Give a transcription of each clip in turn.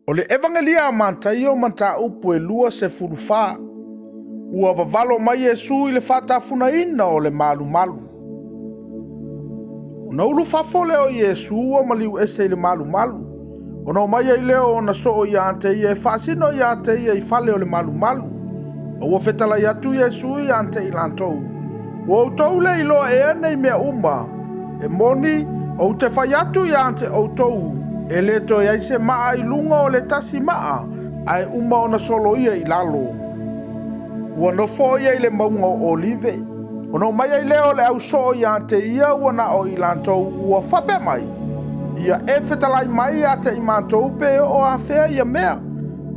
O le Evagelia a Mataio mataupu e 24. Ua vavalo mai Iesu i le faatafunaina o le malumalu. Ona ulufafo lea o Iesu ua maliu ese i le malumalu. Ona omai ai lea o ona soo ia te ia e faasino ia te ia i fale o le malumalu. A ua fetalai atu Iesu ia te i latou, Ua outou le iloa ea nei mea uma? E moni, ou te fai atu ia te outou, e le toe i ai se maa i luga o le tasi maa, ae uma ona soloia i lalo. Ua nofo ia i le mauga o Olive. Ona omai ai lea o le au soo ia te ia ua na o i latou ua faapea mai, Ia e fetalai mai ia te i matou pe oo afea ia mea,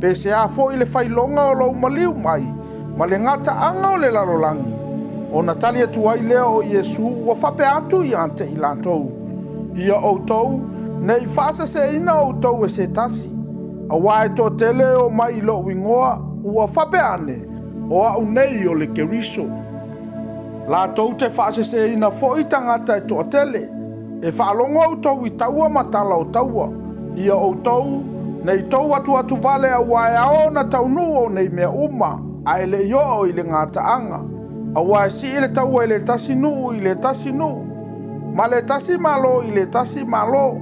pe se a foi le failoga o lou maliu mai, ma le gataaga o le lalolagi. Ona tali atu ai lea o Iesu ua faapea atu ia te i latou, Ia outou, ne i faaseseina outou e se tasi, auā e toatele e omai i lou igoa, ua faapea ane, O au nei o le Keriso. Latou te faaseseina foi tagata e toatele. E faalogo outou i taua ma tala o taua. Ia outou, ne i tou atuatu vale auā e ao ona taunuu o nei mea uma, ae le i oo i le gataaga. Auā e sii le taua i le tasi nuu i le tasi nuu, ma le tasi malo i le tasi malo,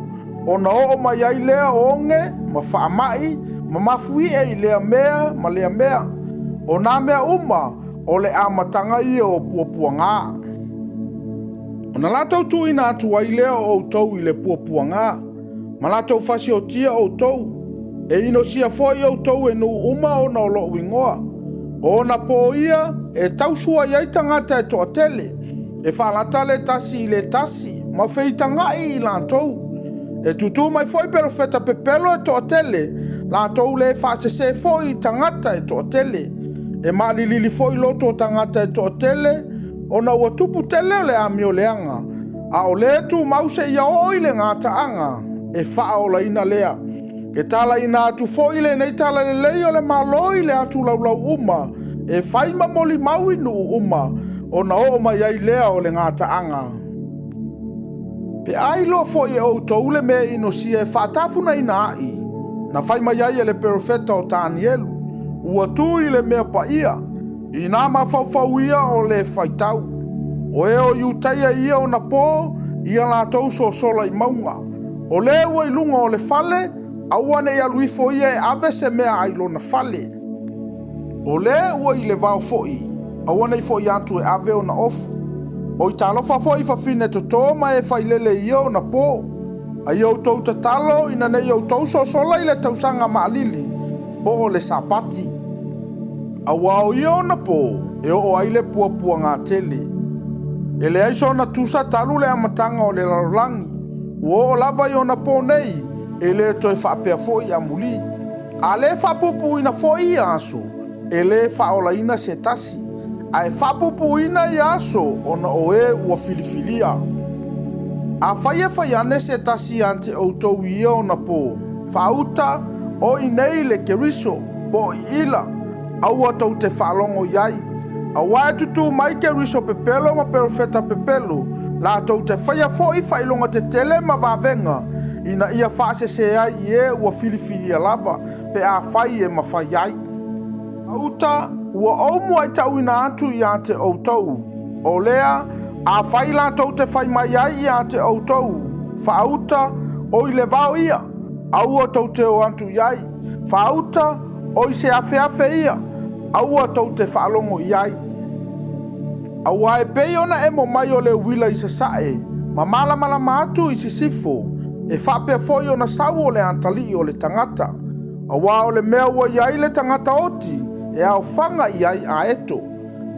ona oo mai ai lea o oge ma faamai ma mafuie i lea mea ma lea mea. O nā mea uma o le amataga ia o puapuagā. Ona latou tuuina atu ai lea o outou i le puapuagā, ma latou fasiotia outou, e inosia foi outou e nuu uma ona o lou igoa. O ona pō ia e tausuai ai tagata e toatele, e faalata le tasi i le tasi, ma feitagai i latou. E tutū mai foi perofeta pepelo e toatele, latou le faasese foi i tagata e toatele. E maalilili foi loto o tagata e toatele, ona ua tupu tele o le amio leaga, a o le tumau seia oo i le gataaga, e faaolaina lea. E talaina atu foi lenei talalelei o le Malo i le atu laulau uma, e fai ma molimau i nuu uma, ona oo mai ai lea o le gataaga. Pe a iloa foi e outou le mea inosia e faatafunaina ai, na fai mai ai e le perofeta o Tanielu, ua tu i le mea paia, i nā mafaufau ia o le faitau. O e o Iutaia ia ona pō, ia latou sosola i mauga. O le ua i luga o le fale, aua ne i alu ifo ia e ave se mea ai lona fale. O le ua i le vao foi, aua ne i foi atu e ave ona ofu. Oi talofa foi i fafine totō ma e failele i ia ona pō. A ia outou tatalo ina ne i outou sosola i le tausaga maalili po o le Sapati. Auā o ia ona pō e oo ai le puapuagā tele. E leai sona tusa talu le amataga o le lalolagi, ua oo lava i ona pō nei, e le toe faapea foi amulī. A le faapuupuuina foi ia aso, e le faaolaina se tasi, ae faapuupuuina ia aso ona o e ua filifilia. Afai e fai ane se tasi ia te outou i ia ona pō, Faauta, o i nei le Keriso, po o i ila, aua tou te faalogo i ai. Auā e tutū mai Keriso pepelo ma perofeta pepelo, latou te faia foi faailoga tetele ma vavega, ina ia faasese ai i e ua filifilia lava, pe afai e mafai ai. Uta, ua ou muai tauina atu ia te outou, o lea, afai latou te fai mai ai ia te outou, Faauta, o i le vao ia, aua tou te o atu i ai. Faauta, o i se afeafe ia, aua tou te faalogo i ai. Auā e pei ona emo mai o le uila i sasae, ma malamalama atu i sisifo, e faapea foi ona sau o le atalii o le tagata. Auā o le mea ua i ai le tagata oti, e aofaga i ai aeto.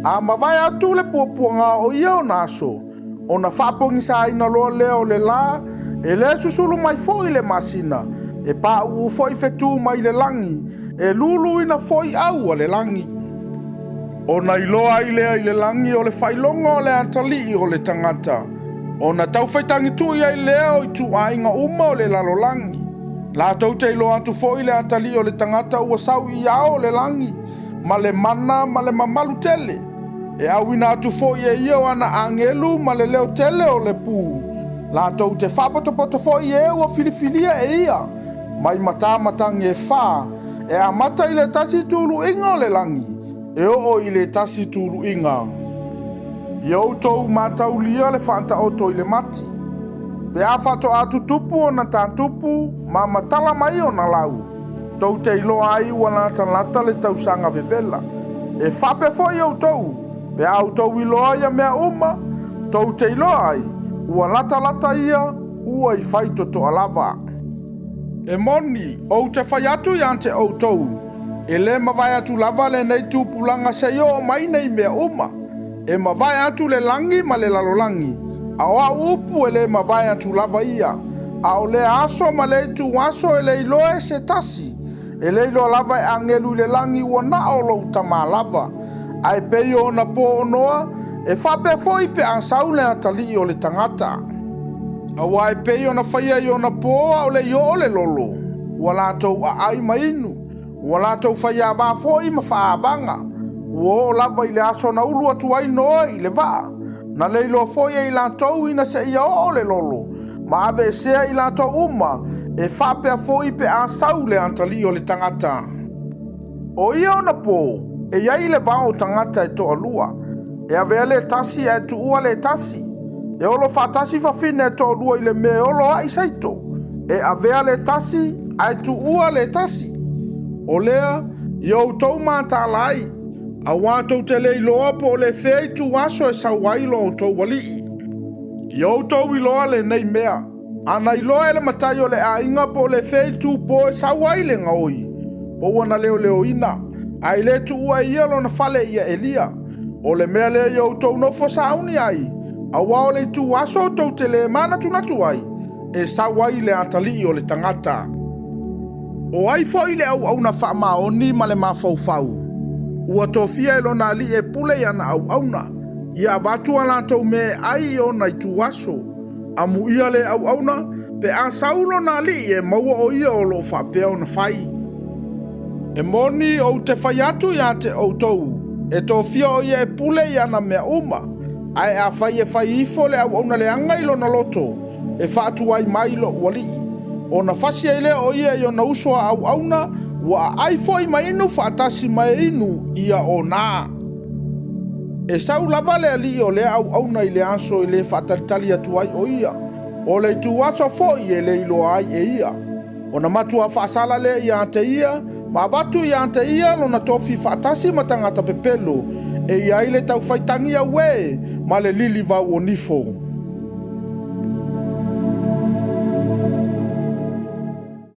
A mavae atu le puapuagā o ia ona aso, ona faapogisaina loa lea o le lā, e le susulu mai foi le masina, e pauu foi fetū mai le lagi, e luluina foi au a le lagi. Ona iloa ai lea i le lagi o le faailoga o le atalii o le tagata, ona taufaitagitui ai lea o ituaiga uma o le lalolagi. Latou te iloa atu foi le atalii o le tagata ua sau i ao o le lagi, ma le mana ma le mamalu tele. E auina atu foi e ia o ana agelu ma le leo tele o le pū. Latou te faapotopoto foi e ua filifilia e ia, mai matamatagi e fa, e amata i le tasi tuluiga o le lagi, e oo i le tasi tuluiga. Ia outou mataulia le faataoto i le mati. Pe a faatoa tutupu ona tatupu ma matala mai ona lau, tou te iloa ai ua latalata le tausaga vevela. E faapea foi outou, pe a outou iloa ia mea uma, tou te iloa ai ua latalata ia ua i faitotoa lava. E moni, ou te fai atu ia te outou, e le mavae atu lava lenei tupulaga seia oo mai nei mea uma. E mavae atu le lagi ma le lalolagi, a o au upu e le mavae atu lava ia. A o lea aso ma le ituaso e le iloa e se tasi, e le iloa lava e agelu i le lagi ua na o lou Tama lava. Ae pei o ona po o Noa, e faapea foi pe a sau le atalii o le tagata. Aua e pei ona faia i ona po a o le i oo le lolo, ua latou aai ma inu, ua latou faiava foi ma faaavaga, ua oo lava i le aso na ulu atu ai Noa i le vaa, na le iloa foi e i latou ina seia oo le lolo, ma aveesea i latou uma, e faapea foi pe a sau le atalii o le tagata. O ia ona po, e i ai i le vao o tagata e toalua, e avea le tasi ae tuua le tasi. E olo faatasi fafine e toalua i le mea e olo ai saito, e avea le tasi ae tuua le tasi. O lea, ia outou mataala ai, auā tou te le iloa po o le fea ituaso e sau ai lo outou Alii. Ia outou iloa lenei mea, ana iloa e le matai o le aiga po o le fea itupo e sau ai le gaoi, po ua na leoleoina, ae le tuua e ia lona fale ia elia. O le mea lea ia outou nofo sauni ai, auā o le ituaso tou te le manatunatu ai, e sau ai le atalii o le tagata. O ai foi le auauna faamaoni ma le mafaufau, ua tofia e lona alii e pule i ana auauna, ia avatu a latou mea e ai i ona ituaso. Amuia le auauna, pe a sau lona alii e maua o ia o lo o faapea ona fai. E moni ou te fai atu ia te outou, e tofia o ia e pule i ana mea uma. Ae afai e fai ifo le auauna leaga i lona loto, e faatuai mai lou alii, ona fasi ai lea o ia i ona uso a auauna, ua aai foi ma inu faatasi ma e inu ia ona. E sau lava le alii o lea auauna i le aso e le faatalitali atu ai o ia, o le ituaso foi e le iloa ai e ia. Ona matua faasala lea ia te ia, ma avatu ia te ia lona tofi faatasi ma tagata pepelo, e i ai le taufaitagi auē ma le lilivau o nifo.